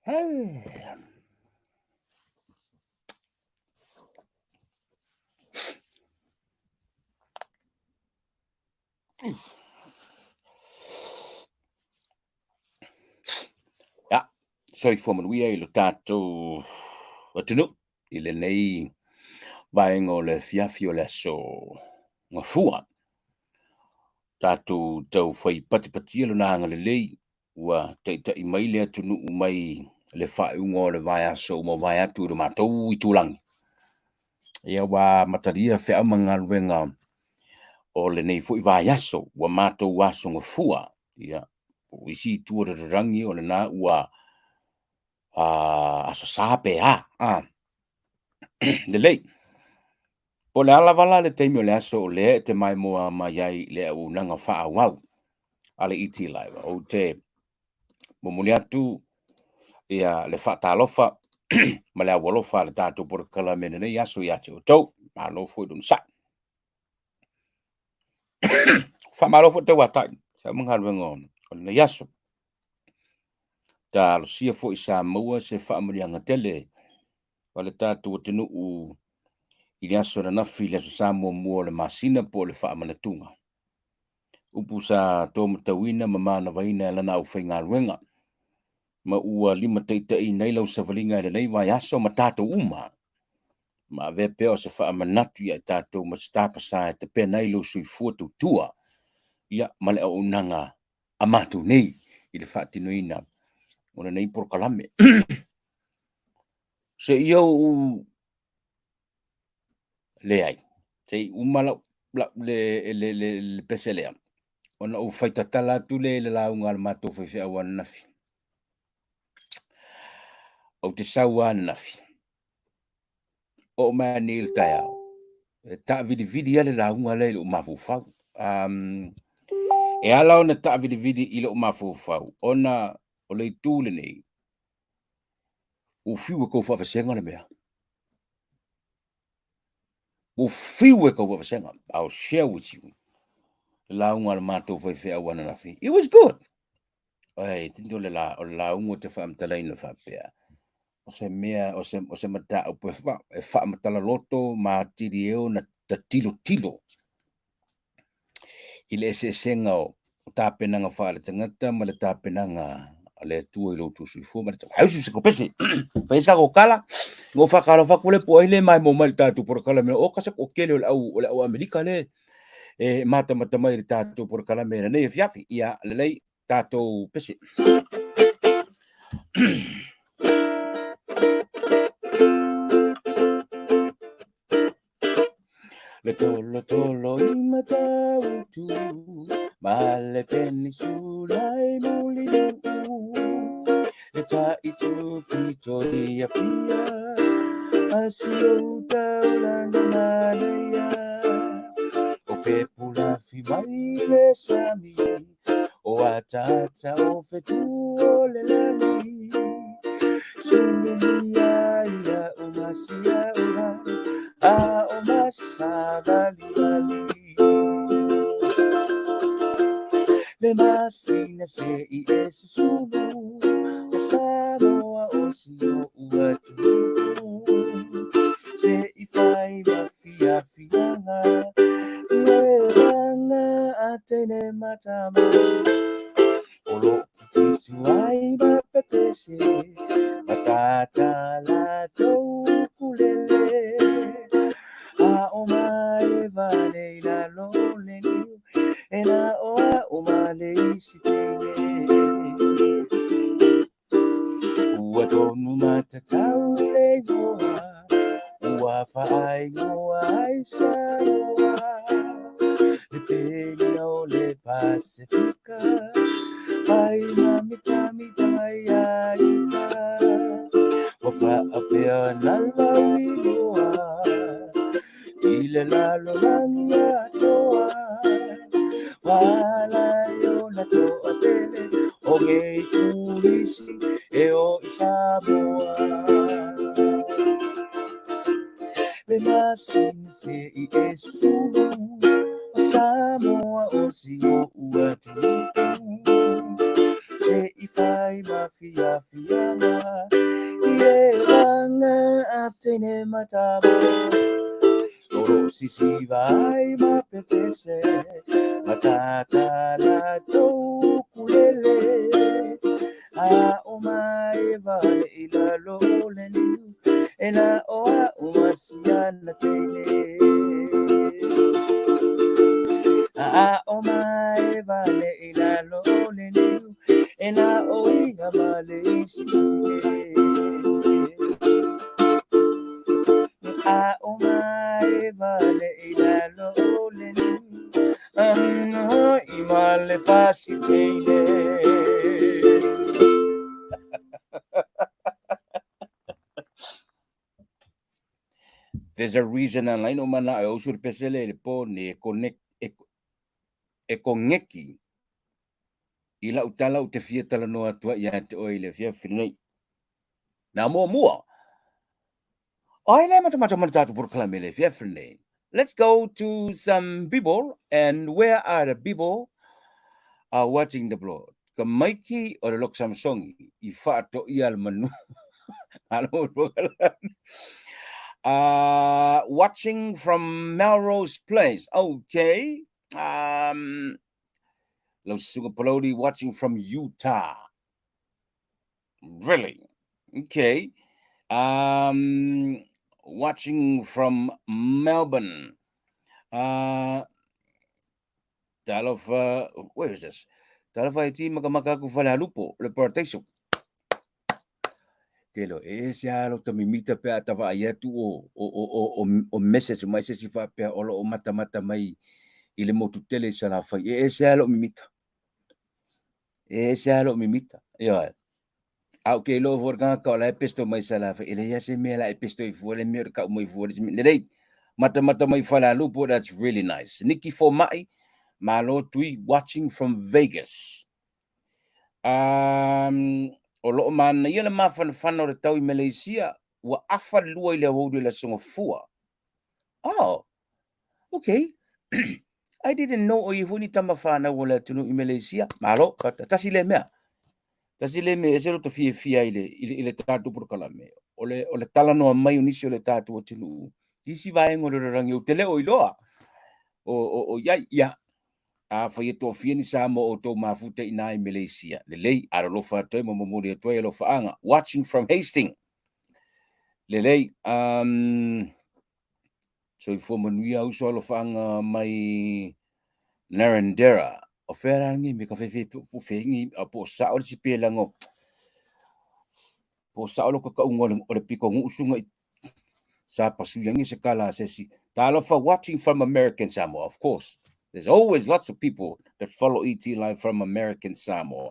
Ia, soifua manuia i lo tatou atunuu i lenei vaega o le afiafi o le aso Gafua. Tatou tau fai patipatia lona agalelei ua taitai mai le atunuu mai le faaiuga o le vaiaso ua mavae atu i lo matou itulagi. Ia ua amatalia feau ma galuega o lenei foi vaiaso ua matou aso Gafua. Ia, o isi itu o le lalolagi o lena ua aso Sa pe a. Lelei. Po o le a lava la le taimi o le aso o lea e te maimoa mai ai i le auaunaga faaauau a le ET Live, ou te momoli atu ia le faatalofa ma le aualofa a le tatou polokalame i lenei aso ia te outou. Malo foi le onosai. Faamalo foi le tauatai feau ma galuega o lenei aso. Talosia foi sa maua se faamanuiaga tele o le tatou atunuu i le aso ananafi i le aso Sa muamua o le masina po o le faamanatuga. Upu sa tomatauina ma manavaina e lana aufaigaluega ma ua limataitaiina ai lau savaliga i lenei vaiaso ma tatou uma, ma avea pea o se faamanatu ia i tatou ma se tapasa e tapena ai lou soifua tautua, ia, ma le auaunaga a matou nei i le faatinoina o lenei polokalame. Seia ou leai, se i uma lau, lau, le, le, le, le pese lea, ona ou fai tatala atu lea i le lauga a le matou faifeau ananafi. Ou te sau lava ananafi, oo mai anei i le taeao, e taavilivili lava le lauga lea i lou mafaufau. E ala ona taavilivili i lou mafaufau, ona o le itu lenei, ua fiu e kou faavasega le mea. Ua fiu e kou faavasega. I'll share with you le lauga a le matou faifeau ananafi. It was good. Ai, tino o le la, o le lauga ou te faamatalaina faapea, o se mea, o se, o se mataupu e, fa, e faamatala loto ma atili e ona tatilotilo i le eseesega o tapenaga faaletagata ma le tapenaga a le Atua i lo outou soifua ma le Hausu se kopese. Fai sa ko kala. Ngo whakalofa atu le po ai le mai mo mai le tatou polokalame o ka se ko kele o le au o le au Amerika le e matamata mai le tatou polokalame lenei afiafi. Ia lelei tatou pese. Le tolo tolo i Matautu ma le penisula i Mulinuu E taʻi pito i Apia A si ou taulaga manaia O Fepulafi mai le sami O ataata o fetu o le lagi Sululia ia o masia ua A o masavalivali Le masina se i e susulu O Samoa o si oʻu atunuu Se i fai ma fiafiaga I oeoega a teine ma tama O loʻu pukisuai ma pepese Ma tata latou ukulele A o mae vale i lalo o le niu E na o a'u ma le isi teine Ua tonu matatau le igoa Ua faaigoa ai Samoa Le pelina o le Pasefika Mai mamitamitaga ia ipa Ua faapea na lau igoa I le lalolagi atoa Ua ala ai ona toatele O nei turisi e o i Samoa Le masina se i e susulu O Samoa o si oʻu atunuu Se i fai ai ma fiafiaga i e vanga a teine ma tama. O lo sisi vai ma pepese ma tata la kulele a o mai vale i lalo o le niu e na o a o masiana teine. A o mai vale i lalo o le niu e na o ia ma le isi. A o mai vale i lalo o le niu i ma le fasi teine. There's a reason ala ai na ou manao e usu le pesele i le po nei e connect e, e kongeki i lau tala ou te fia talanoa atu ai ia te oe i le afiafi lenei. Na muamua, ai le matamata ma le tatou polokalame i le afiafi lenei. Let's go to some people and where are the people are watching the blog. Ka maiki o le Lok Samsongi i whaatoia le manu. Watching from Melrose Place. Okay. Lau Susuga Palauli watching from Utah. Really? Okay. Watching from Melbourne. Talofa, where is this? Talofa e ti makamaka aku fale halupo, le parataiso. Telo, e ese a lo tamimita pe a tava ai atu o, o, o, o, o, o message mai se si faapea o lo o matamata mai i le motu tele i Salafai. E ese a lo mimita. E ese a lo mimita. Ioe. A ou ke iloa fua le tagata o la e pesto mai Salafai, e leai lava se mea la e pesto ai fua le mea o le kau mai fua le isi mea. Lelei, matamata mai Falealupo, that's really nice. Nikki Fomai, malo Tui, watching from Vegas. Um, o loo manaia le mafanafana o le tau i Malaysia, ua afa le lua i le aoauli o le Aso Gafua. Oh, okay. I didn't know o i foi ni tama whanau o le atunuu i Malaysia. Malo, tasi le mea. Tasi le mea, ese lo te fiafia i le, i le, i le tātou polokalame. O le, o le talanoa mai o nisi o le tātou atunuu. Isi vaega o le rarangi o te le o iloa. O, o, o iai, ia. A fai e toafia ni Samoa o outou mafuta i nā i Malaysia. Lelei, alolofa atu ai ma momoli atu ai alofaaga. Watching from Hastings. Lelei, um, soifua manuia uso alofaaga mai Narrandera. O fea la lenei me ka fefe po fe ngi a po sao le sipelaga o po sao lo kakauga o le, o le piko nguusuga i sa pasuiangi se kala a sesi. Talofa watching from American Samoa, of course. There's always lots of people that follow ET Live from American Samoa.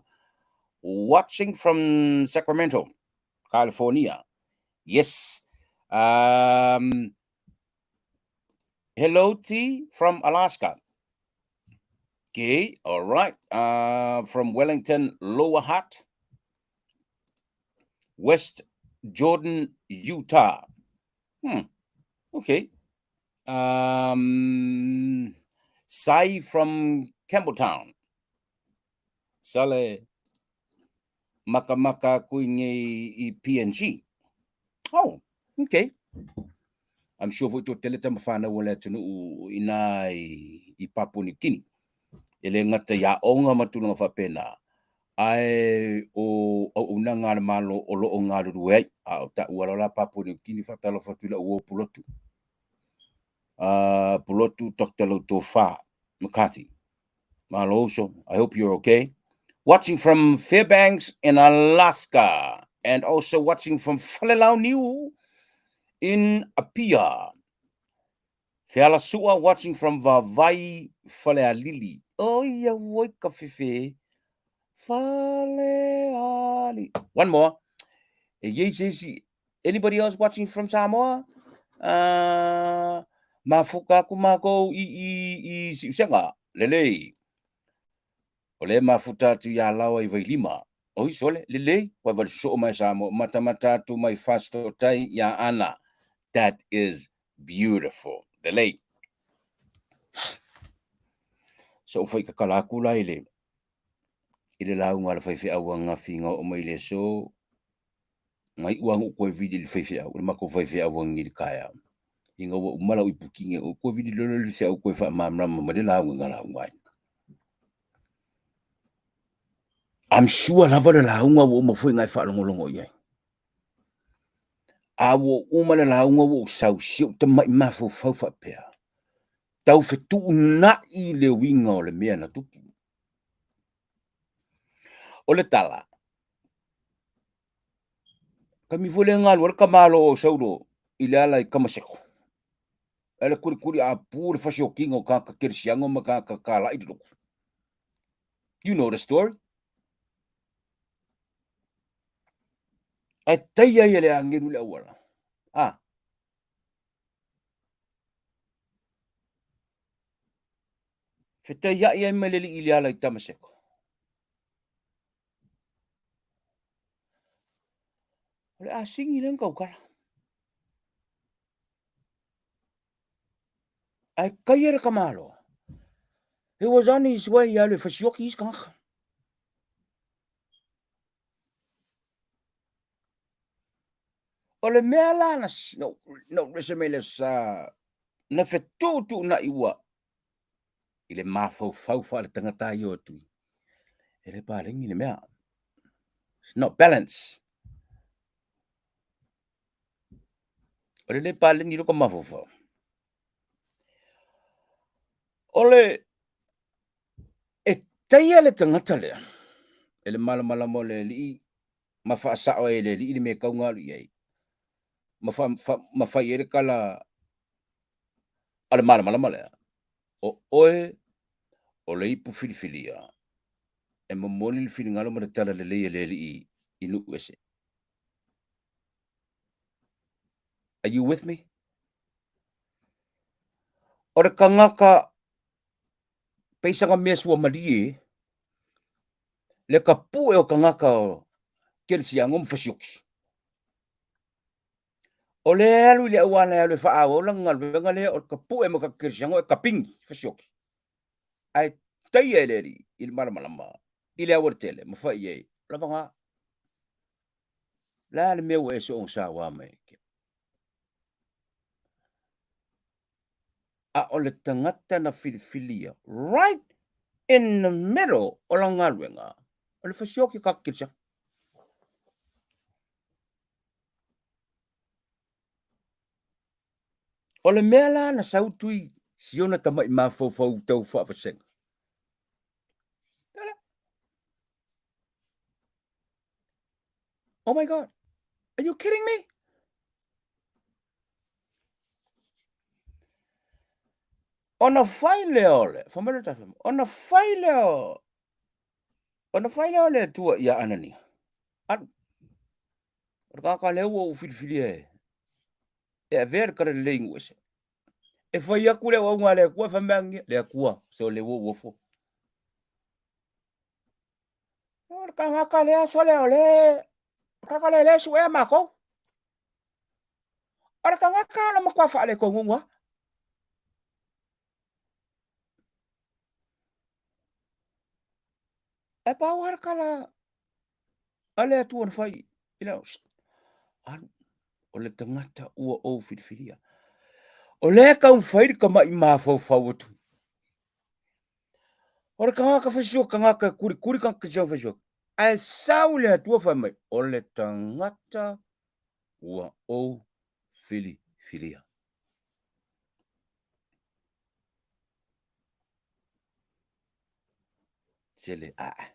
Watching from Sacramento, California. Yes. Hello T from Alaska. Okay, all right. From Wellington, Lower Hutt. West Jordan, Utah. Okay. Sai from Campbelltown. Sale makamaka aku i nei i PNG. Oh, okay. I'm sure foi toatele tama whanau o le atunuu ina i, i Papua New Guinea. E le gata i aoga ma tulaga faapena, ae o auaunaga a le Malo o lo o galulue ai. A o taua lava la Papua New Guinea, faatalofa atu i lau uo Pulotu. Pulotu Dr. Lautofa McCarthy. Malo uso, I hope you're okay. Watching from Fairbanks in Alaska and also watching from Falelauniu in Apia. Fealasua watching from Vavai Falealili. Oh, ia oi ka fefe. Faleali. One more. E iei se isi. Anybody else watching from Samoa? Mafuka aku mākou i, i, i Siusega. Lelei. O le mafuta atu iā Laoa i Vailima. Oi sole, lelei, wai wale sosoo mai Samoa, matamata atu mai Fasitotai iā Ana. That is beautiful. Lelei. Sa ou faikakala aku la i le. I le lauga a le faifeau ananafi na oo mai i le aso, na iu lava ona ou toe vili i le faifeau, i le matou faifeau anini i le taeao, ina ua uma lau ipukini, ou toe vili loa lea i le feau e toe faamalamalama mai le lauga na lauga ai. I'm sure lava le lauga ua uma foi ona e faalogologo i ai. A ua uma le lauga ua ou sau, si ou tamai mafaufau faapea, tau fetuunai le uiga o le mea na tupu. O le tala, taimi foi lea na alu ai le tamaloa o Saulo i le ala i Tamaseko, ae le kulikuli apu le fasiokiga o tagata kerisiano ma tagata talai i le lotu. You know the story. Ae taia ai e le agelu i le auala. Ah. Fetaiai ai ma le alii i le ala i Tamaseko. O le asini lea na tautala. Ae taia le tamaloa. He was on his way e alu e fasioki isi tagata. O le mea la na, na ou rese mai le sa, na fetuutuunai ua i le mafaufau faaletagata ia o Tui, e le paleni le mea. It's not balance. O le le paleni loko mafaufau. O le e taia le tagata lea e le malamalama o le alii ma faasao ai e le alii le mea e tau ona alu i ai, ma, fa, fa, ma fai ai le tala a le malamalama lea, o oe o le ipu filifilia e momoli le finagalo ma le tala lelei a le alii i nuu ese. Are you with me? O le tagata peisaga mea suamalie le tapue o tagata o kerisiano ma fasioki. O le alu i le auala e alu e faaauau lana galuega lea o le tapue ma tagata kerisiano e tapini fasioki. Ae taia e le Alii i le malamalama i le aualatele ma fai i ai, lavaga. Le a le mea ua e soona saua mai ai? A o le tagata na filifilia right in the middle o lana galuega, o le fasioki o tagata kerisiano. O le mea la na sau Tui si ona tamai mafaufau tau faavasega. Oh my God, are you kidding me? Ona fai lea o le, fai mai le tatou, ona fai lea o, ona fai lea o le Atua ia Anania. Alu. O le tagata lea ua ou filifilia e, e avea le tala lelei i nuu ese. E fai atu le auauna a le Atua, fai mai Anania, le Atua, sole ua ou ofo. O le tagata lea, sole, o le, o le tagata lea e suea matou. O le tagata na matua faaletonu lava. E pau lava le tala a le Atua na fai i le alu, o le tagata ua ou filifilia. O lea e taumafai le tamai mafaufau atu. O le tagata fasioki, tagata e kulikuli tagata kerisiano fasioki. Ae sau le Atua fai mai, o le tagata ua ou filifilia. Sele aa.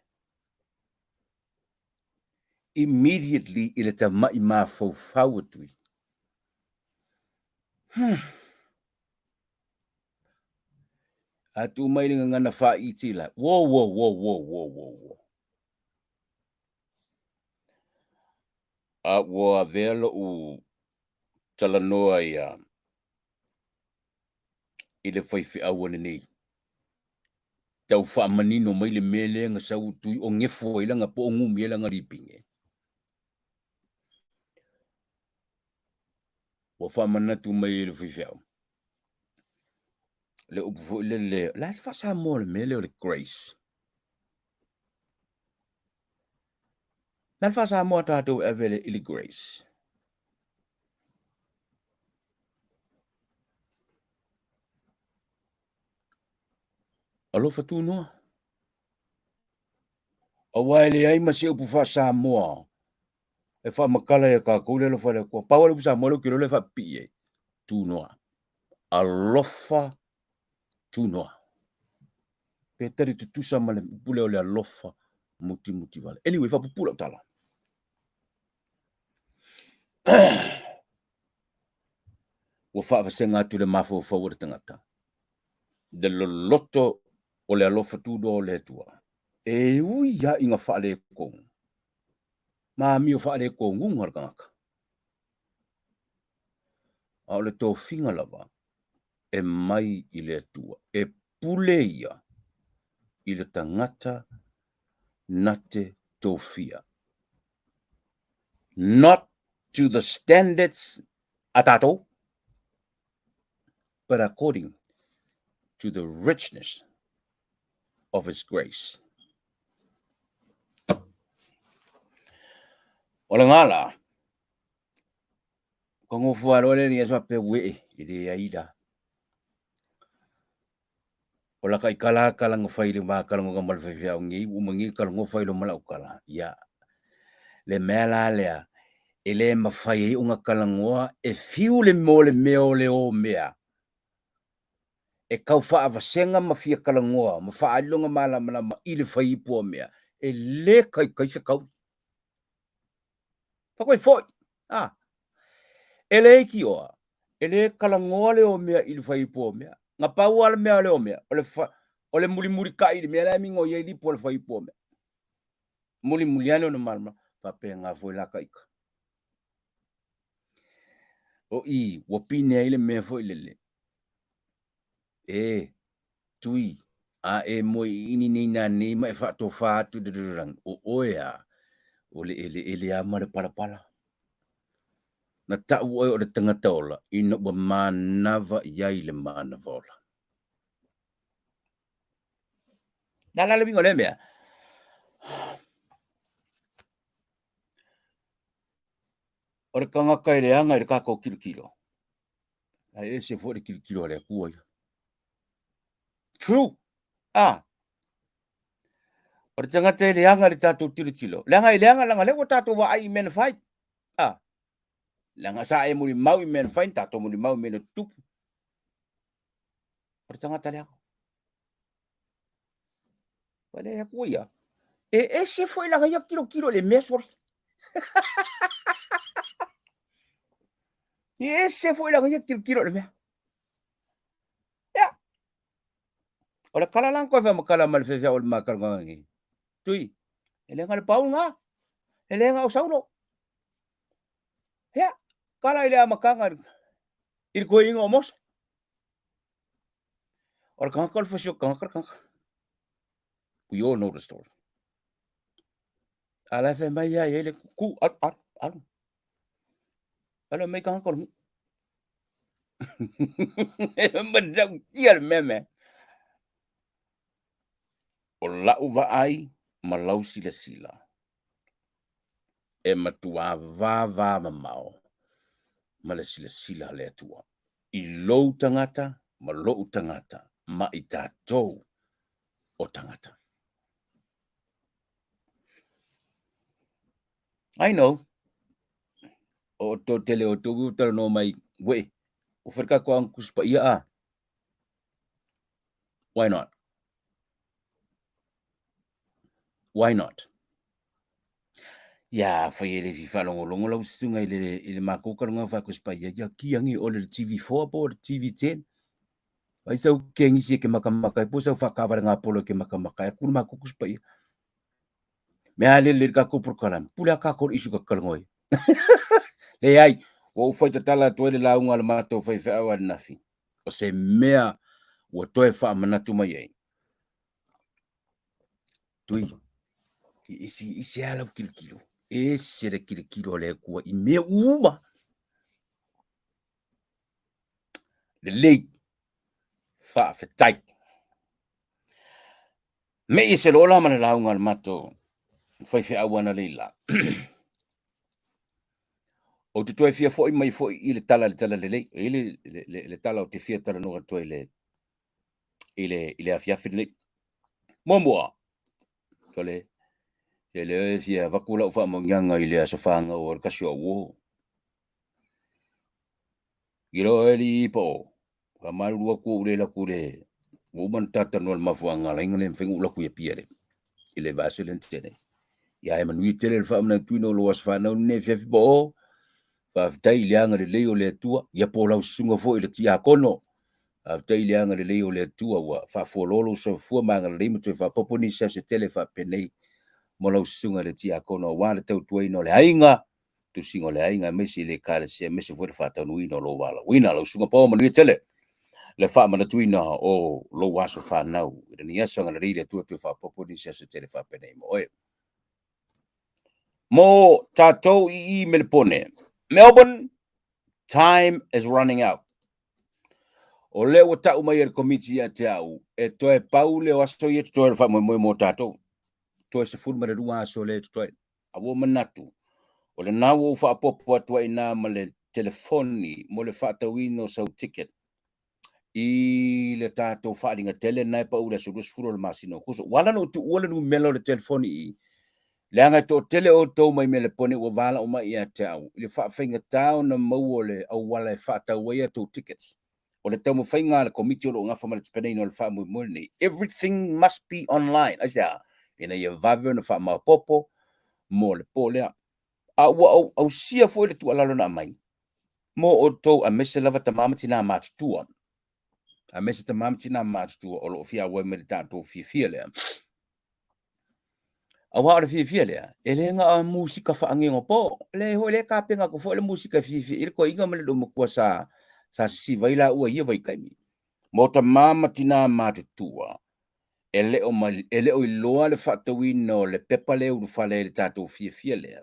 Immediately i le tamai mafaufau atu i. A tu mai le gagana faaiti la. Whoa, whoa, whoa, whoa, whoa, whoa, whoa. A ua avea lou talanoa ia i le faifeau ananei. Tau faamanino mai le mea lea na sau Tui o gefu ai lana po o gumi ai lana lipine. Ua faamanatu mai e le faifeau. Le upu foi lele, o le a se faa-Samoa o le mea lea o le grace? Na le faa-Samoa tatou e ave i le grace. Alofa tunoa. Aua e leai ma se upu faa-Samoa e faamatala ia tatou le alofa o le Atua. Pau lava le upu Samoa lea ou te iloa lea e faapipii ai, tunoa. Alofa tunoa. Pe tali tutusa ma le upu lea o le alofa mutimuti vale. Anyway, faapupuu lau tala. Ua faavasega atu le mafaufau o le tagata le loloto o le alofa tunoa o le Atua e ui lava ina faaletonu ma amio faaletonuga le tagata, a o le tofiga lava e mai i le Atua, e pule ia i le tagata na te tofia. Not to the standards a tatou, but according to the richness of his grace. O le gala, ka ngofo alo le ni aso pe we e le ai la. O la kai kala kala ngo fai le ma kala ngo ma le fe au ngi u mangi kala ngo fai lo mala kala. Ya. Le mea la lea e le mafai ai ona talanoa e fiu le mo le mea o le o mea e tau faavasega ma fia talanoa ma faaali lona malamalama i le faiipu o mea e le taitai se taui. Faatoa foi, a e le itioa, e le talanoa le o mea i le faiipu o mea. Na pau lava le mea o le o mea, o le, fa, o le mulimulitai i le mea la e migoi ai lipo o le faiipu o mea. Mulimuli ane ona malamalama, faapena foi la ta ita. O i, ua pine ai le mea foi lele, e, Tui, a e moe iini nei nanei ma e faatofa atu i le lalolagi, o oe a, o le eleele a ma le palapala. Na tau oe o le tagata ola, ina ua manava i ai le manava ola. Na la le uiga o lea mea. O le tagata e leaga i le tatou tilotilo, ae ese foi le tilotilo a le Atua ia. True. Ah. O le tagata e leaga i le tatou tilotilo. Leaga e leaga leaga lea ua tatou vaai i mea na fai. Ah. Leaga sa e mulimau i mea na fai, na tatou mulimau i mea na tutupu. O le tagata leaga. Ua le Atua ia. E ese foi lana ia tilotilo i le mea soli. E ese foi lana ia tilotilo i le mea. Ia. O le kala la koe whamakala ma le whewhea o le makala ngā ngi. Tui, e le ngā le pau ngā. E le ngā o saulo. Ia, kala i le amakanga i le koe inga o Mose. O le kangaka o le fasi o kangaka le kangaka. We all know the story. A la fai mai ia i le ku, alu, alu, alu. Alu mai kangaka o le mu. E matautia le mea mea. O lau vaai ma lau silasila e matua vavamamao ma le silasila a le Atua i lou tagata ma lou tagata ma i tatou o tagata. I know, o to tele o tō talanoa mai, we, o whareka ko ang kuspa ia a. Why not? Why not? Ia, fai e le fi whalongolongo lau susunga i le, i le mākou kalonga wha kuspa ia, ia ki angi o le TV4 po le TV10. Ai sau kengisi e ke makamaka, e po sau whakaware ngā polo e ke makamaka, e kuru mākou kuspa ia. Me a lele le kākou prokalame, pule a kākou le isu ka kalongoi. Leai, ua ou fai tatala atu ai le lauga a le matou faifeau ananafi, o se mea ua toe faamanatu mai ai. Tui, i isi, isi a lau kilokilo, ese le kilokilo a le Atua i mea uma. Lelei, faafetai. Mei e se lola ma le lauga a le matou Faifeau analeila. Ou te toe fia foi mai foi i le tala i le Talalelei. E i ai le tala ou te fia talanoa atu ai i le afiafi lenei. Muamua, sole, e le fia avatu lau faamanuiaga i le aso fanau o le tasi o au uo. I lo e alii po o, faamalulu atu ua ou le alu atu i le, ua uma ona ta talanoa i le mafuaaga na ala ai ona le mafai ona ou alu atu i Apia i le vaiaso lea na tea nei. Ia ae manuia tele le faamanatuina o lou aso fanau lenei afiafi po o, faafetai i le agalelei o le Atua, ia po o lau susuga foi i le Tiakono, faafetai i le agalelei o le Atua ua faafualoa lou soifua ma agalelei ma toe faaopoopo nisi aso e tele faapenei mo lau susuga i le Tiakono aua le tautuaina o le aiga, tausiga o le aiga aemaise i le Ekalesia aemaise foi le faataunuuina o lou valaauina. Lau Susuga Paul, manuia tele le faamanatuina o lou aso fanau i lenei aso. Agalelei le Atua toe faaopoopo nisi aso tele faapenei mo oe. Mo tatou i i Melepone, Melbourne, time is running out. O lea ua tau mai e le Komiti ia te au, e toe pau lea o aso ia e totoe o le faamoemoe mo tatou. Toe 12 aso lea e totoe. A ua manatu, o lena ua ou faaopoopo atu ai i ina ma le telefoni mo le faatauina o sau ticket i le tatou faaaliga tele lena e pau i le aso 20 o le masina o Aokuso. Ua ala ona ou tuua le numera o le telefoni i i, leaga e toatele outou mai Melepone ua valaau mai ia te au i le faafaigata ona maua o le auala e faatau ai a outou tickets. O le taumafaiga a le Komiti o lo o gafa ma le tapenaina o le faamoemoe lenei, everything must be online. Aisea? Ina ia vave ona faamaopoopo mo le po lea. A ua ou ausia foi le tuualalo na aumai mo outou aemaise lava tama ma tinā matutua, aemaise tama ma tinā matutua o lo o fia auai mai i le tatou fiafia lea. Aua o le fiafia lea, e le na o musika faaneionapo. Leai foi, lea e tapena atu foi le musika e fiafia i le toeaina ma le loomatua sa sa sisiva ai laua i ia vaitaimi. Mo tama ma tinā matutua, e le o e le o iloa le faatauina o le pepa lea e ulufale ai i le tatou fiafia lea.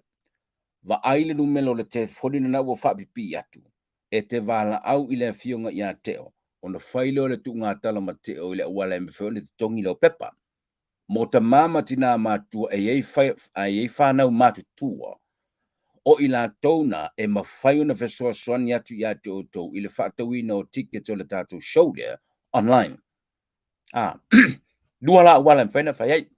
Vaai le numera o le telefoni lena ua faapipii atu, e te valaau i le afioga ia Teo, ona fai lea o le tuugatala ma Teo i le auala e mafai ona totogi lau pepa. Mo tama ma tinā matutua e i ai, e i ai fanau matutua, o i latou na e mafai ona fesoasoani atu ia te outou i le faatauina o tickets o le tatou show lea online. Ah, lua la auala e mafai ona fai ai.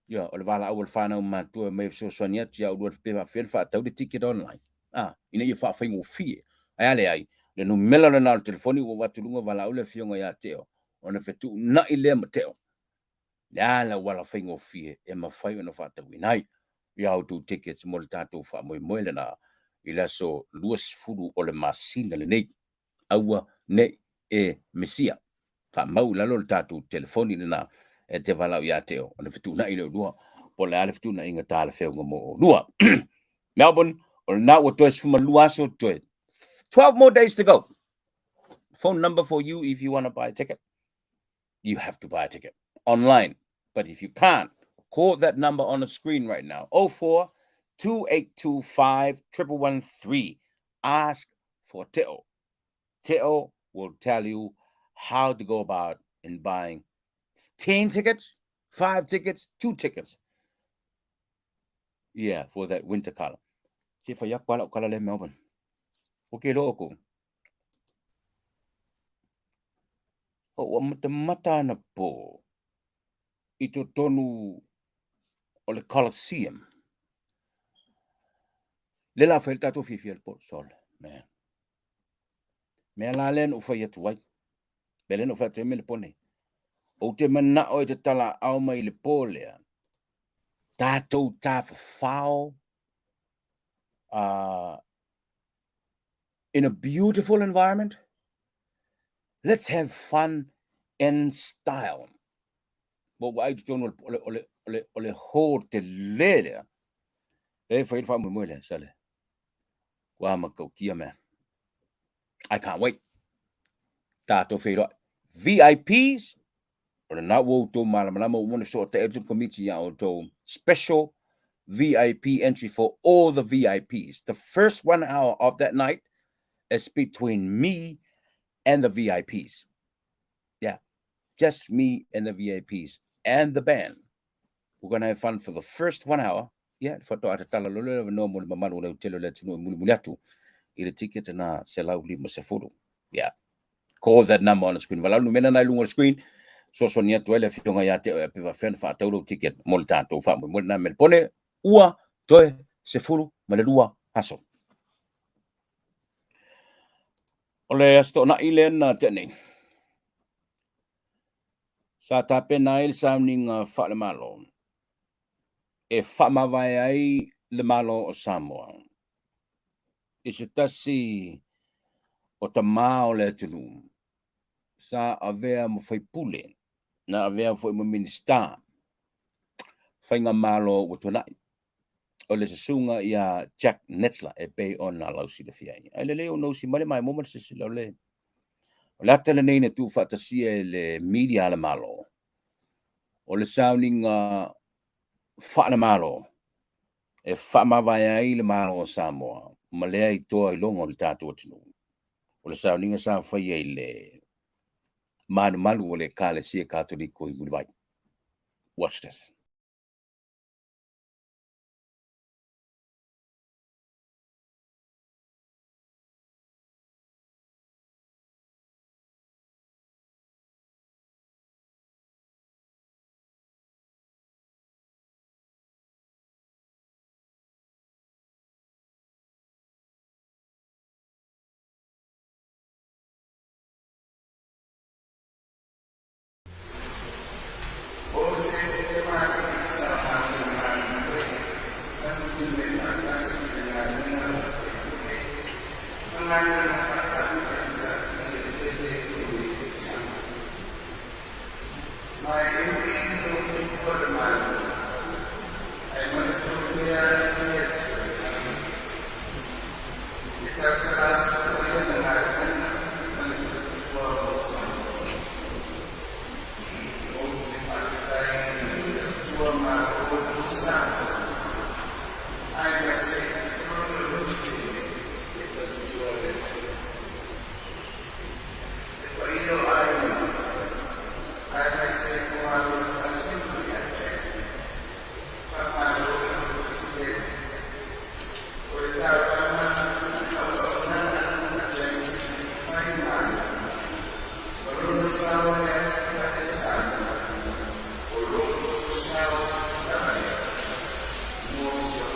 Ia, o le valaau a le fanau matutua e omai e fesoasoani atu ia oulua pe faapefea ona faatau le ticket online. Ah, ina ia faafaigofie. Ae a leai, le numera lena o le telefoni ua avatu i luga valaau le afioga ia Teo, ona fetuunai lea ma Teo. Le a le auala faigofie e mafai ona faatauina ai ia outou tickets mo le tatou faamoemoe lena i le aso 20 o le masina lenei. Aua ne i e misia. Faamau i lalo le tatou telefoni lena e te valaau ia Teo ona fetuunai lea o oulua po o le a le fetuunaiga talafeauga mo oulua. Melbourne, o lena ua toe 12 aso toe 12 more days to go. Phone number for you if you want to buy a ticket. You have to buy a ticket online. But if you can't, call that number on the screen right now. 04 2825 1113. Ask for Teo. Teo will tell you how to go about in buying 10 tickets, 5 tickets, 2 tickets. Yeah, for that winter color. Se fai aku ala kala le Melbourne. O ke lo ko. O ua matamata anapo i totonu o le Coliseum. Le la fai le tatou fiafia le po sol, man. Mea la lea na ou fai atu ai. Mea lea na ou fai atu ai me le po nei. Ou te manao e te talaau mai i le po lea. Tatou tafafao in a beautiful environment. Let's have fun in style. Ua ou vaai i totonu o le, o le, o le, o le hall tele lea. E fai le faamoemoe lea, sale. Ua matautia man. I can't wait. Tatou feiloai. VIPs, o lena ua outou malamalama ua uma ona fesootai atu le Komiti iā outou special VIP entry for all the VIPs. The first one hour of that night is between me and the VIPs. Yeah, just me and the VIPs and the band. We're going to have fun for the first one hour. Ia, faatoa tatala loa lea o le avanoa mo le mamalu o le autele o le atunuu e mulimuli atu i le ticket na 150. Ia, call that number on the screen. Valaau le numera lena i luga o le screen, fesoasoani atu ai le afioga ia te oe pe faapefea ona faatau lou ticket mo le tatou faamoemoe lena Melepone ua toe 12 aso. O le Aso Toonai lea na tea nei, sa tapena ai le sauniga faale-Malo e faamavae ai le Malo o Samoa i se tasi o tamā o le atunuu sa avea ma faipule, na avea foi ma Minisita faigamalo ua tuanai, o le susuga ia Jack Netzler e pei ona lausilafia ai. Ae lelei ona usi mai le maimoa ma le silasila o le O le ata lenei na tuufaatasia e le media a le Malo, o le sauniga faale-Malo e faamavae ai le Malo o Samoa ma lea itoa i luga o le tatou atunuu. O le sauniga sa faia i le malumalu o le Ekalesia Katoliko i Mulivai. Watch this. O se tamalii sa matou galulue ma nutimea faatasi i le galuega faa-faipule ma galuega faa-Kapeneta i le tele o nei tausaga. Ma e ui ina ua tuua le Malo, ae manatua pea e le Atua e tautala foi lana galuega ma le tautua mo Samoa. Ou te faafetai i le tautua Malo mo Samoa, aemaise lona lototele e tautua le Atua. Le paia o aiga, aemaise o galuega faasino ia Jack, faamalo le lototetele. O le taulaga ma le auaunaga a Jack Faimalo, ma lona sao i le atinae o Samoa, o lo outou sao lava lea mo si o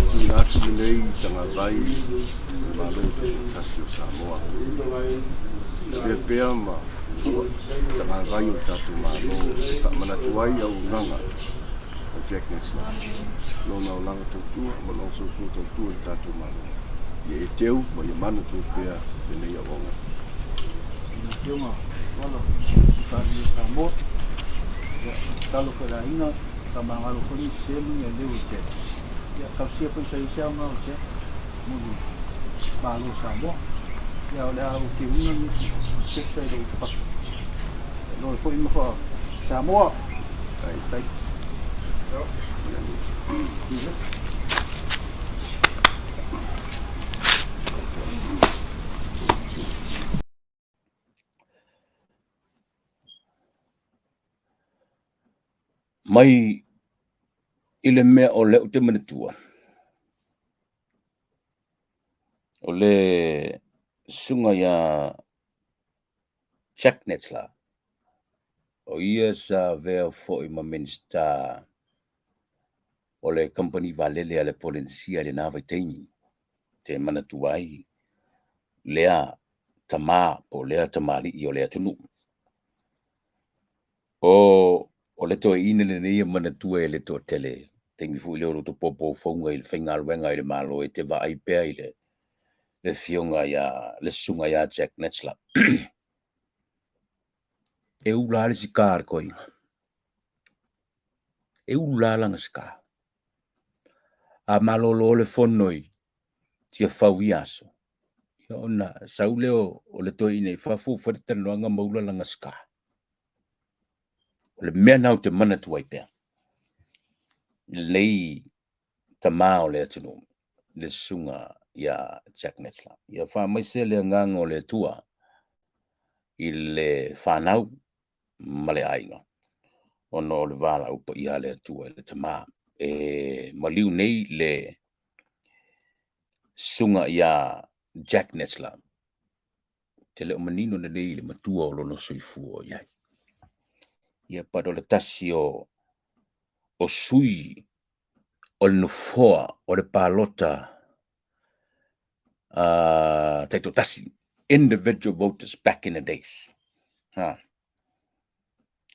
Tuuina atu lenei tagavai i le Malo Tutoatasi o Samoa. E avea pea ma fua tagavai o le tatou Malo e faamanatu ai auaunaga a Jack Netzler, lona olaga tautua ma lona soifua tautua i le tatou Malo. Ia e teu ma ia manatua pea lenei auaunaga. Lau Afioga Tuala Palemia o Samoa, ia, tatalo foi i le aiga, faamagalo foi ni sese ma ni aleu e Jack. Ia, talosia foi sa i ai se aoga o Jack mo le Malo o Samoa. Ia, o le a ou teuina ni sesa i lou pasi. E loe foi ma faa Samoa. Tai. Mai i le mea o lea ou te manatua, o le susuga ia Jack Netzler, o ia sa avea foi ma Minisita O le kamupani vaalele a le Polenisia i lena vaitaimi te manatua ai lea tamā po o lea tamalii o le atunuu. O o le toeaina lenei e manatua e le toatele, taimi foi lea o lo o poupou i le faigaluega i le Malo e te vaai pea i le le afioga ia le susuga ia Jack Netzler. E ula le sika a le toeaina. E ula lana sika. A malolo le fono i Tiafau i aso, ia ona sau lea o le toeaina i fafo ua fai le talanoaga ma ula lana sika. O le mea lena ou te manatua ai pea, lenei tamā o le atunuu, le susuga ia Jack Netzler. Ia faamaise le agaga o le Atua i le fanau ma le aiga, ona o le valaau paia a le Atua i le tamā. E maliu nei le susuga ia Jack Netzler, te le o manino lelei i le matua o lona soifua o i ai. Ia but o le tasi o sui o le nofoa o le palota taitoatasi, individual voters back in the days. Ha.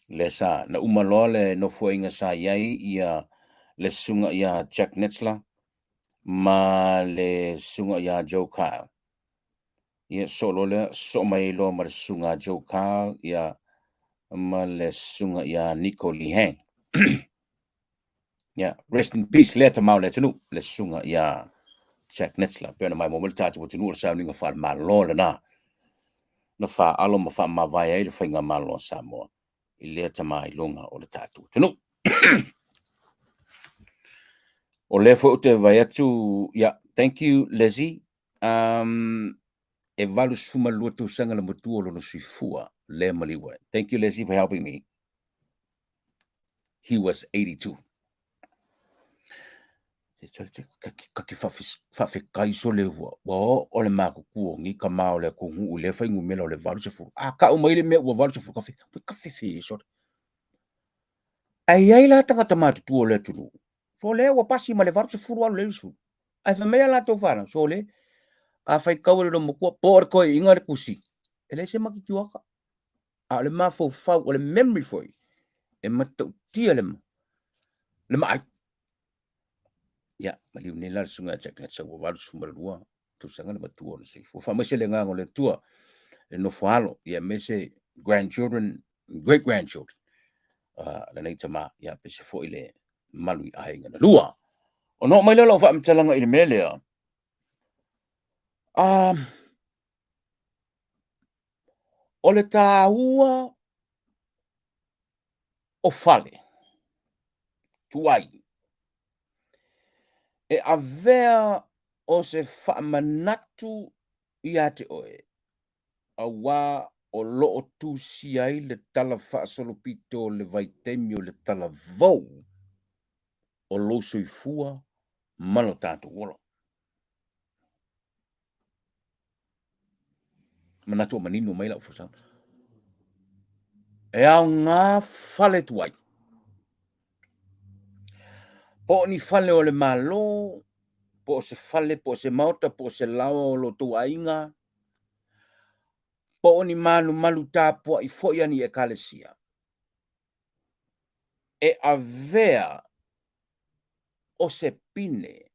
Lea sa, na uma loa le nofoaiga sa i ai ia le susuga ia Jack Netzler ma le susuga ia Joe Kyle. Ia soo loa lea, soo mai ai loa ma le susuga Joe Kyle ia ma le susuga ia Nico Lehang. Yeah, rest in peace lea tamā o le atunuu, le susuga ia Jack Netzler. Pe ona maimoa mai le tatou atunuu o le sauniga faale-Malo lena na faaalo ma faamavae ai le faigamalo a Samoa i lea tamā iloga o le tatou atunuu. O lea foi ou te vaai atu, yeah, thank you Lizzie. E 82 tausaga le matua o lona soifua lea maliu ai. Thank you Lizzie for helping me. He was 82. Ka ke faafetai sole ua ua oo le matutua o nei tama o le atunuu i lea fuainumera o le 80. A tau mai le mea ua 80 kafe, ua kafe sole. Ae i ai la tagata matutua o le atunuu, sole ua pasi ma le 80 alu le 90. Ae fai mai a latou fanau, sole, a faitau e le loomatua, po o le toeaiina le tusi, e leai se matitiuata. A o le mafaufau, o le memory foi, e matautia le maai. Ia, maliu nei la le susuga ia Jack Letsa ua 82 tausaga le matua o le soifua. Faamaise le agaga o le Atua le nofo alo, ia aemaise grandchildren, great grandchildren, lenei tama, ia aemaise foi le mamalu i aiga na lua. Ona oo mai lea o lau faamatalaga i le mea lea, o le taua o fale tuai e avea o se faamanatu ia te oe, auā o lo o tusia ai le tala faasolopito o le vaitaimi o le talavou o lou soifua ma lo tatou ola. Manatu o manino mai lau folasaga. E aoga fale tuai. Po o ni fale o le Malo, po o se fale, po o se maota, po o se laoa o lo outou aiga, po o ni malumalu tapuai foi a ni ekalesia, e avea o se pine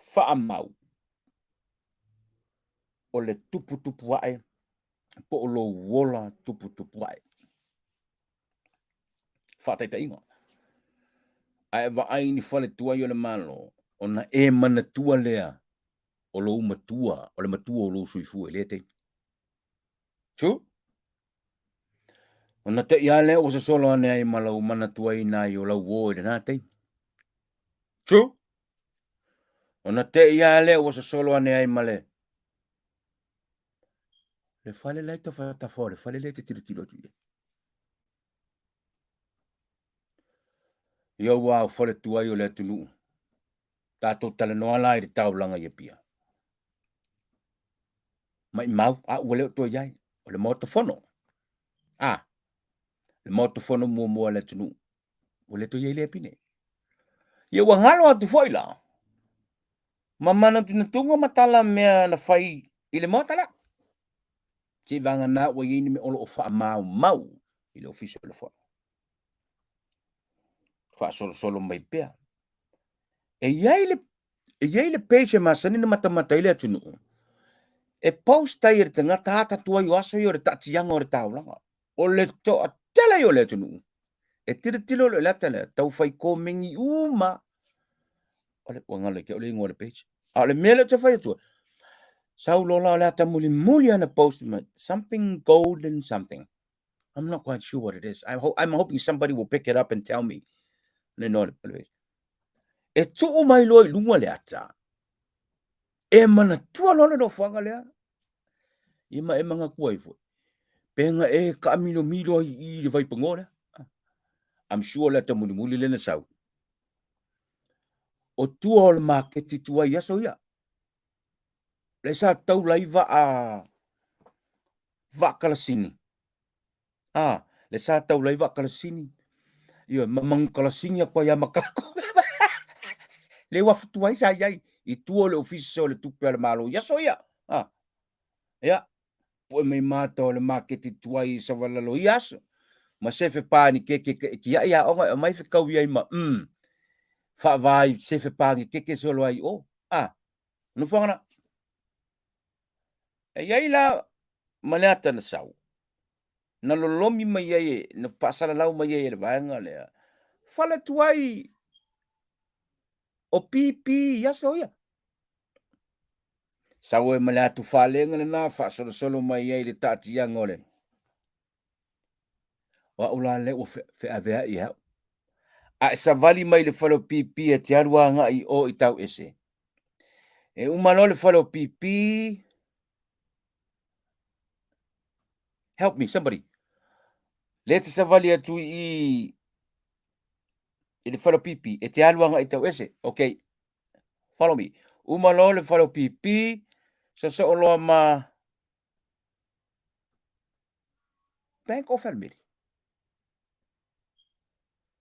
faamau o le tuputupu ae po o lou ola tuputupu ae. Faataitaiga, a e vaai i ni fale tuai o le Malo, ona e manatua lea o lou matua, o le matua o lou soifua i lea taimi. True? Ona te i a lea ua sosolo ane ai ma lau manatuaina ai o lau uo i lena taimi. True? Ona te i a lea ua sosolo ane ai ma le le fale la e tafatafa o le fale lea e te tilotilo atu i ai. Ia ua au fale tuai o le atunuu. Tatou talanoa la i le taulaga i Apia. Maimau, a ua le o toe i ai, o le Maota Fono. A, le Maota Fono muamua a le atunuu, ua le toe i ai lea pine. Ia ua galo atu foi la, ma manatunatuga ma tala mea na fai i le maota lea. Seiavagana ua i ai ni mea o lo o faamaumau i le Ofisa o le Fono. Faasolosolo mai pea. E i ai le e i ai le page e masani ona matamata ai le atunuu, e post ai e le tagata ata tuai o aso ia o le taatiaga o le taulaga. O le toatele ia o le atunuu e tilotilo loa i le ata lea, tau fai komeni uma. O le ua galo ia te au le igoa o le page. A o le mea lea ou te fai atu ai, sau loa la o le ata mulimuli lava na post mai, something golden something. I'm not quite sure what it is. I'm hoping somebody will pick it up and tell me. Le igoa o le page. E tuu mai loa i luga le ata, e manatua loa le nofoaga lea. Ia ma e manatua ai foi. Pe na e taamilomilo ai i i le vaipanoa lea. I'm sure le ata mulimuli lea na sau. O tua o le maketi tuai i aso ia. Lea sa taula ai vaa vaa kalasini. A, le sa taula ai vaa kalasini. Ioe, ma manu kalasini atu ai lava ma tatou. Le uafu tuai sa i ai i tua o le Ofisa o le Tupe a le Malo i aso ia. A, ia, pue mai mata o le maketi tuai i Savalalo i ia aso. Ma sefe panikeke e tiai aoga e aumai fetaui ai ma faava i sefe panikeke solo ai i o. A, nofoaga na. E i ai la ma le ata na sau, na lolomi mai ai, na faasalalau mai ai e le vaega lea, fale tuai o PP i aso ia. Sau ai ma le atu falega lena, faasolosolo mai ai le taatiaga o le O au la lea ua feaveai e au. A e savali mai le fale o PP e te alu agai i o i Tauese. E uma loa le fale o PP, help me somebody. Lea te savali atu i i le fale o PP, e te alu agai i Tauese. Okay, follow me. Uma loa le fale o PP, sosoo loa ma Bank of Family.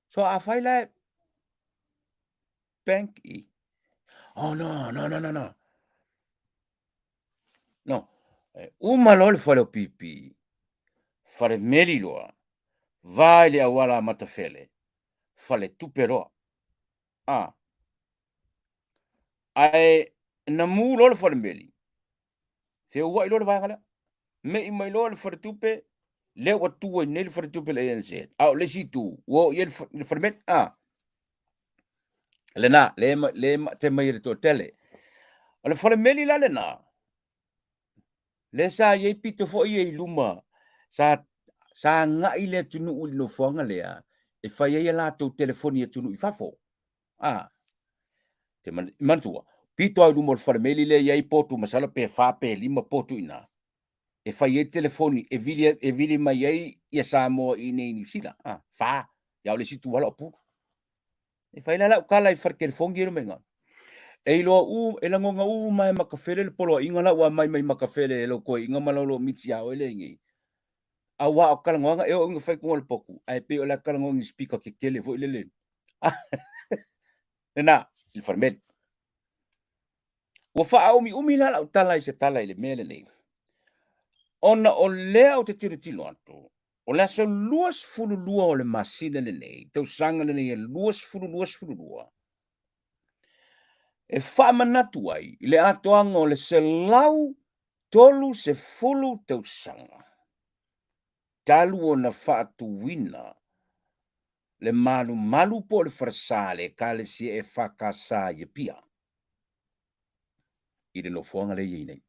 So afai la e bank i. Oh no, no, no, no, no. No. E uma loa le fale o PP. Fale meli loa. Vai le auala a Matafele. Fale tupe loa. Ah. Ae na mu loa le fale meli. Feuai loa le vaega lea. Mei mai loa le faletupe, lea ua tu ai nei le faletupe le ANZ. A o le isi itu, ua oo i ai le falemeli. A. Lena, le, le mate mai e le toatele. O le falemeli la lena, le sa i ai pito foi ia i luma, sa, sa agai le atunuu i le nofoaga lea, e fai ai a latou telefoni i atunuu i fafo. A, te manatua, pito lava i luma o le falemeli lea e i ai potu masalo pe fa pe lima potu i ina, e fai ai telefoni e vili, e vili mai ai ia Samoa i inei i Niu Sila. A, fa, ia o le isi itu lava o Pulu. E fai la lau tala i fale telefoni ia i E iloa u, e lagona uma e Makafele le poloaiga la ua aumai mai Makafele e lou toeaina ma lau miti ia oe lea i nei. Aua o talanoaga e oo ina fai kuga o le potu, ae pei o le a talanoa i ni speaker tetele foi lele. Lena, i le falemeli. Ua faaumiumi la lau tala i se tala i le mea lenei, ona o lea ou te tilotilo atu, o le aso 22 o le masina lenei, tausaga lenei e 2022, e faamanatu ai i le atoaga o le 130 tausaga talu ona faatuina le malumalu po o le falesa a le Ekalesia EFKS i Apia i le nofoaga lea e i ai nei.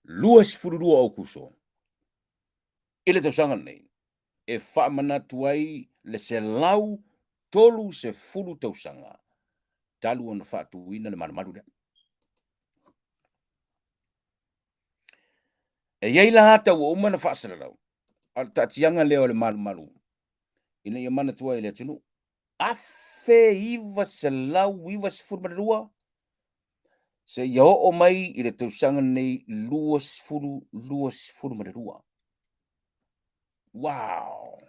22 o Aokuso i le tausaga lenei e faamanatu ai le 130 tausaga talu ona faatuina le malumalu lea. E i ai la ata ua uma ona faasalalau, a o le taatiaga lea o le malumalu ina ia manatua ai le atunuu. 1992 seia oo mai i le tausaga lenei 2022. Wow!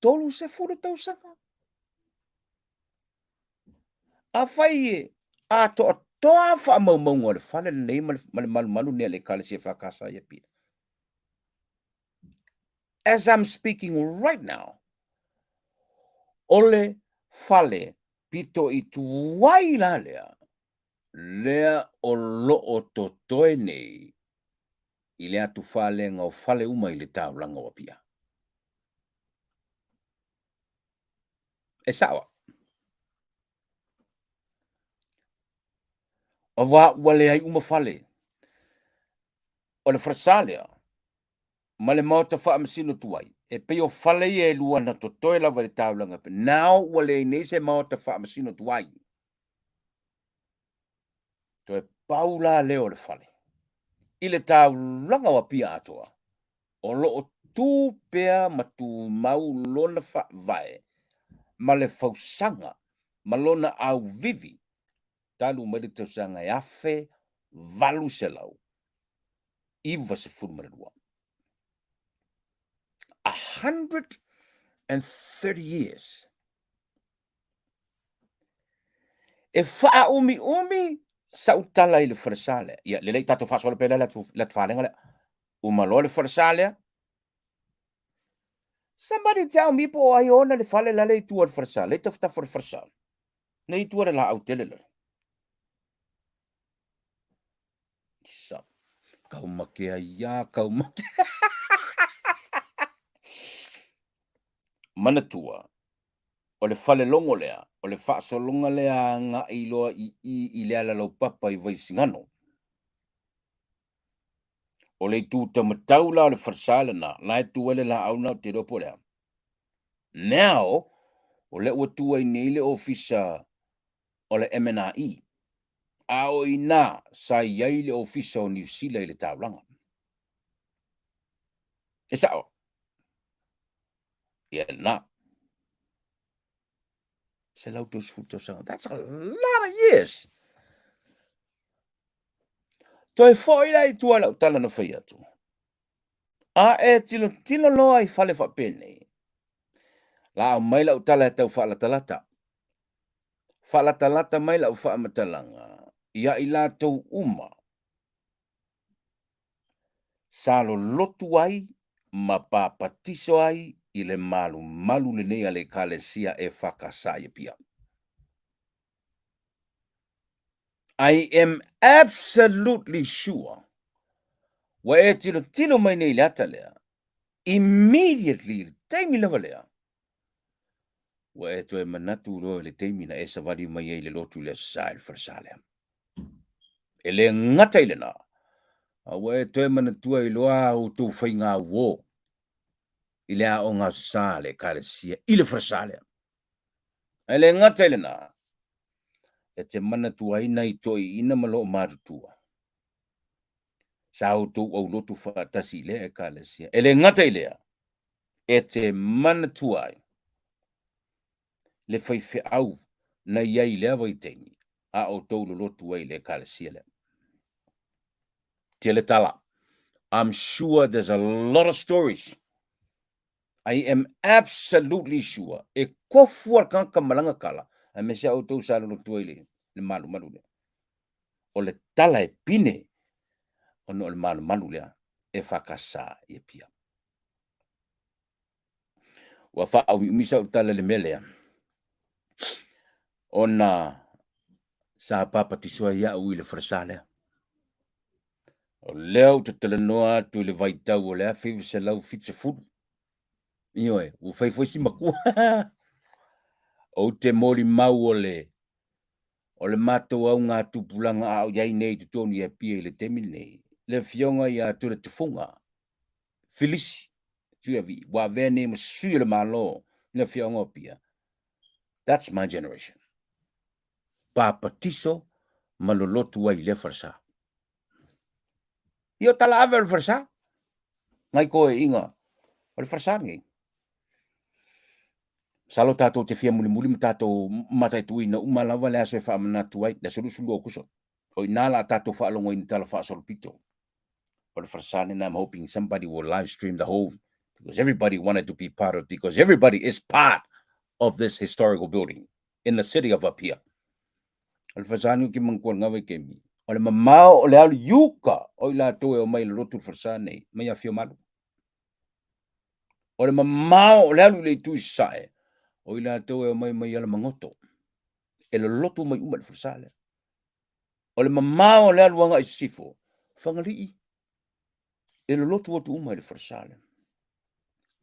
30 tausaga. Afai e atoatoa faamaumauga o le fale lenei ma le malumalu lenei a le Ekalesia EFKS i Apia. As I'm speaking right now, o le fale pito i tuai la lea, lea o lo o totoe nei i le atufalega o fale uma i le taulaga o Apia. E sa'o au. Auā ua leai uma fale. O le falesa lea ma le maota faamasino tuai, e pei o fale ia e lua na totoe lava i le taulaga. Now ua leai nei se maota faamasino tuai. Toe pau la lea o le fale i le taulaga o Apia atoa, o lo o tu pea ma tumau lona faavae ma le fausaga ma lona auvivi talu mai le tausaga e 1892. 130 years. E faaumiumi sau tala i le falesa lea. Ia, lelei tatou faasola pea le atu falega lea. Uma loa le falesa lea. Somebody tell me po o ai ona le fale lale i tua o le falesa. Le tafatafa o le falesa. Nei i tua le laau tele lale. Sa. Kau make ai ia, kau make. Manatua, o le falelogo lea, o le faasologa lea agai loa i i i le ala laupapa i Vaisigano. O le itu taumatau la o le falesa lena, la e tu ai le laau lena ou te iloa po o le a. Now, o lea ua tu ai nei le ofisa o le MNRE, a o i ina sa i ai le ofisa o Niu Sila i le taulaga. E sa'o. Ia lena. 130 tausaga. That's a lot of years. Toe foi la i tua lau tala na fai atu. A e tilotilo loa i fale faapenei, la aumai lau tala e tau faalatalata. Faalatalata mai lau faamatalaga ia i latou uma sa lolotu ai ma papatiso ai i le malumalu lenei a le Ekalesia EFKS i Apia. I am absolutely sure ua e tilotilo mai nei i le ata lea, immediately i le taimi lava lea, ua e toe manatu loa i le taimi na e savali mai ai i le lotu i le Aso Sa i le falesa lea. E le gata i lena, a ua e toe manatua ai loa a outou faiga uo i le aoga Aso Sa a le Ekalesia i le falesa lea. Ae le gata i lena, e te manatua ai nai toeaiina ma loo matutua sa outou aulotu faatasi i lea Ekalesia. E le gata i lea, e te manatua ai le faifeau na i ai i lea vaitaimi a outou lolotu ai i le Ekalesia lea. Tele tala. I'm sure there's a lot of stories. I am absolutely sure e kofu a le tagata ma lana tala, aemaise a outou sa lolotu ai le, le malumalu lea. O le tala e pine ona o le malumalu lea e whakasa i Apia. Ua faaumiumi sau tala i le mea lea, ona sa papatiso ai au i le falesa lea. O lea ou te talanoa atu i le vaitau o le 1970. Ioe, ua fai foi si matua. Ou te molimau o le o le matou augatupulaga a o i ai nei i totonu i Apia i le taimi lenei, le afioga ia Tulatufuga Filisi Tuiavii, ua avea nei ma sui o le Malo i le afioaga o Apia. That's my generation. Papatiso ma lolotu ai i lea falesa. Ia o tala ave o le falesa. Ngai koe inga o le falesa lenei. Masalo tatou te fia mulimuli ma tatou mataituina uma lava le aso e faamanatu ai, le aso 22 o Akuso. O i ina la a tatou faalogo ai i ni tala faasolopito o le falesa lena. I'm hoping somebody will live stream the whole. Because everybody wanted to be part of, because everybody is part of this historical building in the city of Apia. O le falesa nei ke manatua lena vaitaimi. O le mamao o le alu i uka o i latou e omai i le lotu le falesa nei, mai Afiamalu. O le mamao o le alu i le itu i Sasae, o i latou e omai mai Alamagoto, e lolotu mai uma i le falesa lea. O le mamao o le alu agai i Sisifo, Fagalii, e lolotu atu uma i le falesa lea.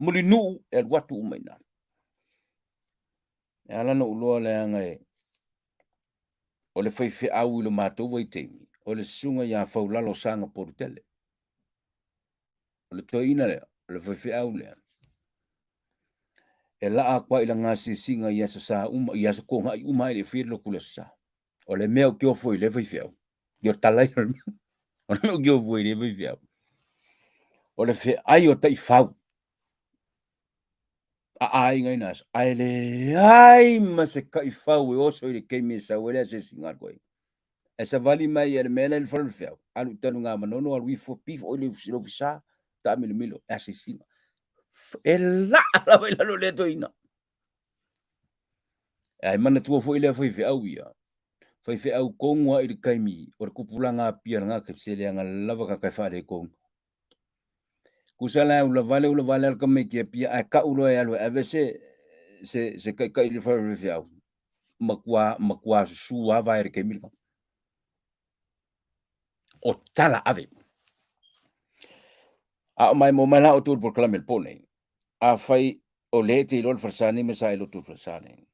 Mulinuu e alu atu uma i ina. E ala ona ou iloa leaga e o le faifeau i lo matou vaitaimi, o le susuga ia Faulalo Saga Polutele. O le toeaina lea, o le faifeau lea, e laa atu ai i lana asiasiga i aso sa uma, i aso togai uma ai le fia le lotu le aso sa. O le mea ou te ofo i le faifeau, ia o tala ia o le mea, o le mea ou te ofo i le faifeau, o le feai o taifau a aiga i na aso, ae leai ma se taifau e oso i le taimi e sau ai le asiasiga a le toeaina. E savali mai e le mea la i le fale o le feau, alu i Tanugamanono, alu ifo, pifo i le ofisa, taamilomilo, e asiasiga. E laa lava i lalo le toeaina. Ae manatua foi lea faifeau ia, faifeau tonu lava i le taimi o le tupulaga Apia lena taimi, se leaga lava tagata e faaletonu. Tusa la e ulavale ulavale lava le tamaiti Apia ae tau loa e alu e ave se se se taitai i le fale o le faifeau, matua matua susu lava vae i le taimi lena. O tala ave. A o maimoa mai la outou i le polokalame i le po nei, afai o lea e te iloa le falesa nei ma sa e lotu i le falesa nei,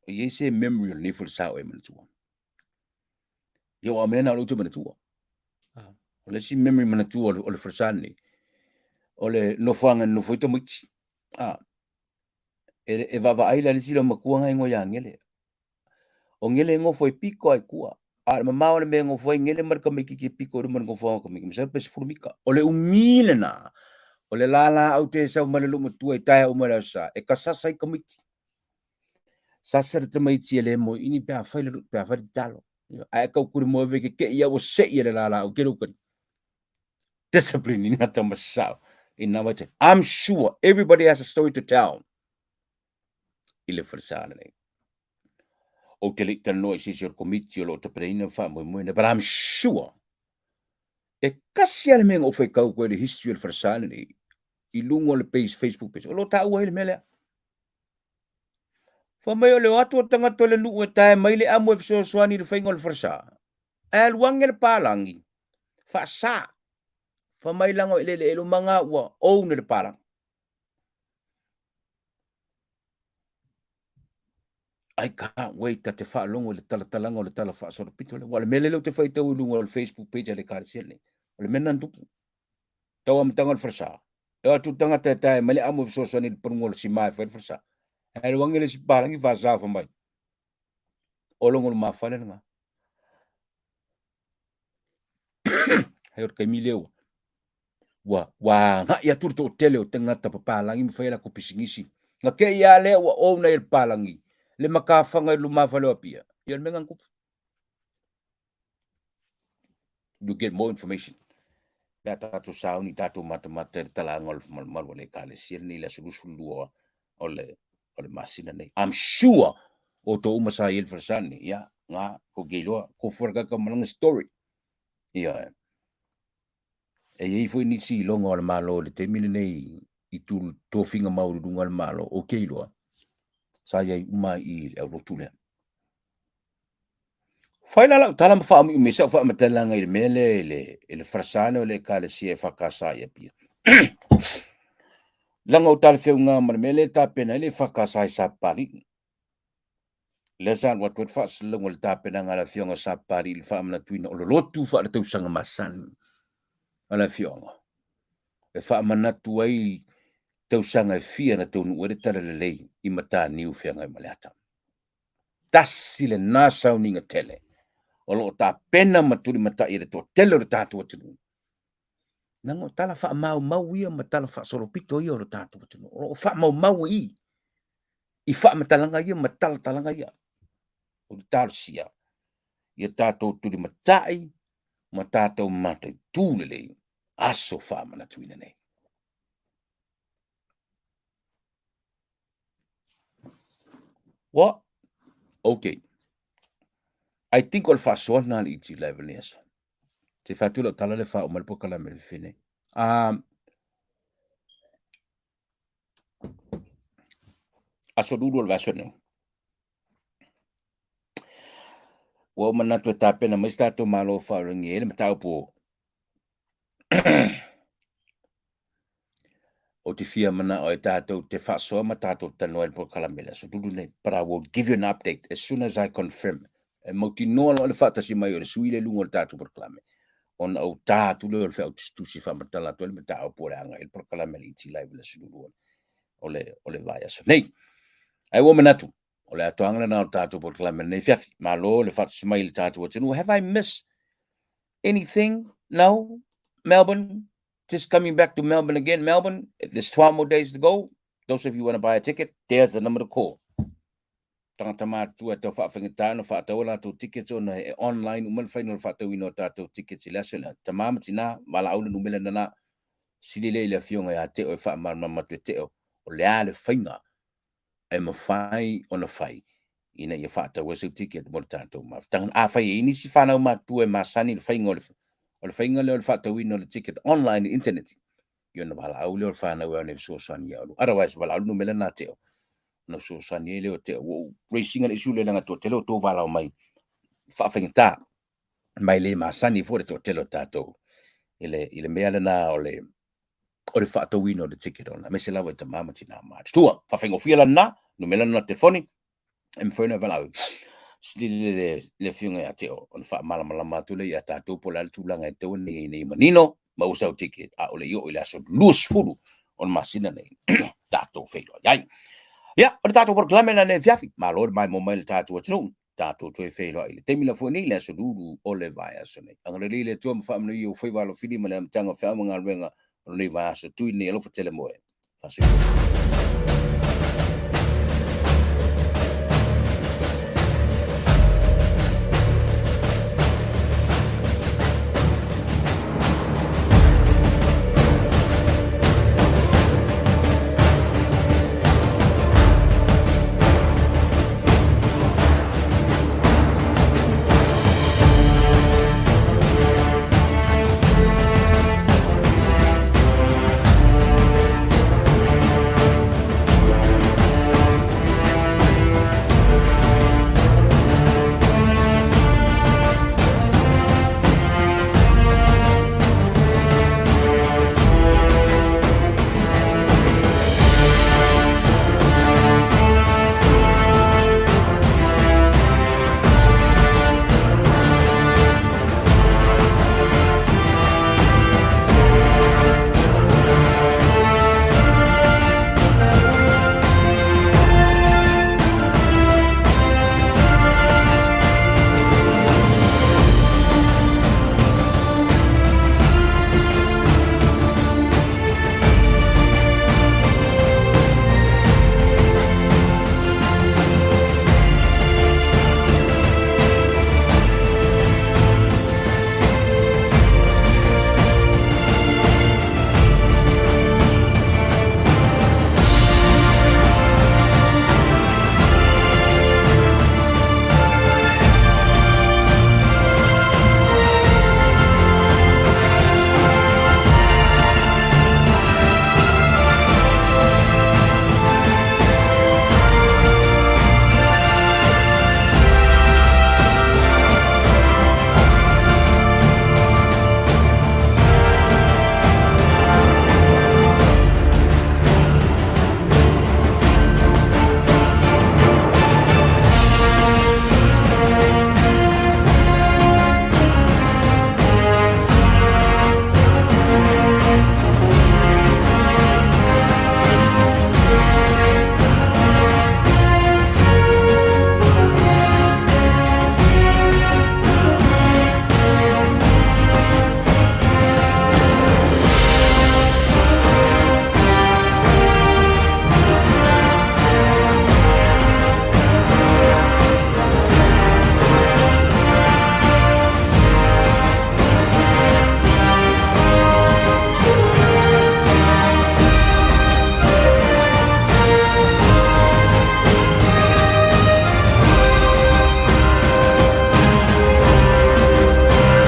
e i ai se memory o lenei falesa o e manatua? Ia aua o mea na o lea ou te manatua. O le isi memory manatua o le falesa nei, o le nofoaga e nonofo ai tamaiti. E vaavaai la le isi loomatua na e igoa ia Gele. O Gele e nofo e pito lava i tua. A o le mamao o le mea e nofo ai Gele ma le tamaititi e pito i luma o le nofoaga o tamaiti, masalo pe 10 mita. O le umi lena, o le lalaau te sau mai le loomatua i taea uma i le Aso Sa, e tasasa ai tamaiti. Sasa le tamaiti e le moeini pe a fai le, pe a fai le tatalo. Ae tau tuli moe ve ke te i a ua sei e le lalaau te lou Discipline i ngā tama sao. I nā waite. I'm sure everybody has a story to tell i le falesa lenei. Ou te le i talanoa i se isi o le komiti o lo o tapenaina le faamoemoe nei, but I'm sure e tasi lava le mea na ou faitau atu ai i le history o le falesa lenei i luga o le page, Facebook page, o lo o taua ai le mea lea. Fai mai o le o atu o tagata o le nuu e tae mai le amo e fesoasoani i le faiga o le falesa, ae alu ane le palagi, faasa, fai mai leaga o eleele uma na ua own e le palagi. I can't wait ta te faalogo i le talatalaga o le tala faasolopito lea. Ua o le mea lea ou te faitau i luga o le Facebook page a le Ekalesia lenei. O le mea lena na tupu. Tau amataga o le falesa. E o atu le tagata e tae mai le amo e fesoasoani i le paluga o le sima e fai le falesa. Ae alu ane le isi palagi faasa fai mai. O logo lumafale lena. Hei o le taimi lea ua ua ua agai atu le toatele o tagata papalagi ma fai a latou pisinisi. Na te i lava lea ua own ai e le papalagi le matafaga i lumafale o Apia. Ia o le mea lena na tupu. You get more information pe a tatou sauni i tatou matamata i le talaaga o le malumalu a le Ekalesia lenei i le aso 22 o le o le masina nei. I'm sure outou uma sa i ai le falesa lenei. Ia, nga, kou te iloa, kou fua le kaka ma lana story. Ia, e i ai foi nisi iloga o le Malo i le taimi lenei i tofiga maualuluga a le Malo, ou te iloa, sa i ai uma i le aulotu lea. Fai la lau tala ma faaumiumi ai sau faamatalaga i le mea lea i le, i le falesa lea o le Ekalesia EFKS i Apia. Leaga o talafeuga ma le mea lea e tapena ai le EFKS i Sapapalii. Lea sa alu atu ai le faasalalauga o le tapenaga a le Afioga Sapapalii i le faamanatuina o le lotu faaletausaga masani a le Afioga e faamanatu ai tausaga e fia na taunuu ai le talalelei i Mataniu Feagaimaleata. Tasi lena sauniga tele o lo o tapena ma tulimatai e le toatele o le tatou atunuu. Leaga o tala faamaumau ia ma tala faasolopito ia o le tatou atunuu, o lo o faamaumau i i i faamatalaga ia ma talatalaga ia. O le talosia ia tatou tulimatai ma tatou mataitu lelei aso faamanatuina nei. What? Okay. I think o le faasoa lena a le ET Live i lenei aso. Se i fai atu lau tala le faauma le polokalame i le fefine. Um, aso lulu o le vaiaso nei. Ua ou manatu e tapena mai se tatou Malo faaorangi ai le mataupu o Ou te fia manao e tatou te faasoa ma tatou talanoa i le polokalame i le aso lulu nei. But I will give you an update as soon as I confirm. E mautinoa loa le faatasi mai o le sui le luga o le tatou polokalame. Ona ou tā atu lea o le feau tusitusi e faamatala atu ai le mataupu o le agai i le polokalame a le ET Live i le aso lulu o le, o le vaiaso nei. Ae ua manatu, o le atoaga lena o le tatou polokalame lenei afiafi. Malo le faatasi mai i le tatou atunuu. Have I missed anything? No? Melbourne? Just coming back to Melbourne again. Melbourne, there's 12 more days to go. Those of you want to buy a ticket, there's the number to call. Tangata mātua tau whaafaingatā ona whaatau latou tickets ona e online uma le whaina o le whaatauina o tātou tickets i le aso lea. Tamā ma tinā, valaau le numera nana, sili lea i le afioga ia Teo e whaamalamalama atu e Teo, o le a le whainga e mafai ona fai ina ia faatau ai sau ticket mo le tatou mafutaga. Afai e i ai nisi fanau matutua e masani i le faiga o le o le faiga lea o le faatauina o le ticket online i le internet, ia ona valaau lea o le fanau e ona fesoasoani ia oulua. Otherwise, valaau le numera lena Teo, ona fesoasoani ai lea o Teo. Ua ou raise ina le issue lea leaga toatele o outou valaau mai faafaigata mai le masani foi le toatele o tatou i le i le mea lena o le o le faatauina o le ticket ona, aemaise lava i tama ma tina matutua. Faafaigofie la lena, numera lena o le telefoni, e mafai ona valaau. Sili le, le, le afioga ia Teo, ona faamalamalama atu lea ia tatou po o le a le tulaga e tatau ona i ai ina ia manino, maua sau ticket, a o le i oo i le aso 20 o le masina nei, tatou feiloai ai. Ia, o le tatou polokalame lena i lenei afiafi, malo le maimoa mai i le tatou atunuu. Tatou toe feiloai i le taimi la foi nei, le aso lulu o le vaiaso nei. Agalelei le Atua ma faamanuia ou faiva alofili ma le amataga o feau ma galuega o lenei vaiaso. Tui nei alofa tele mo e. Faasoifua.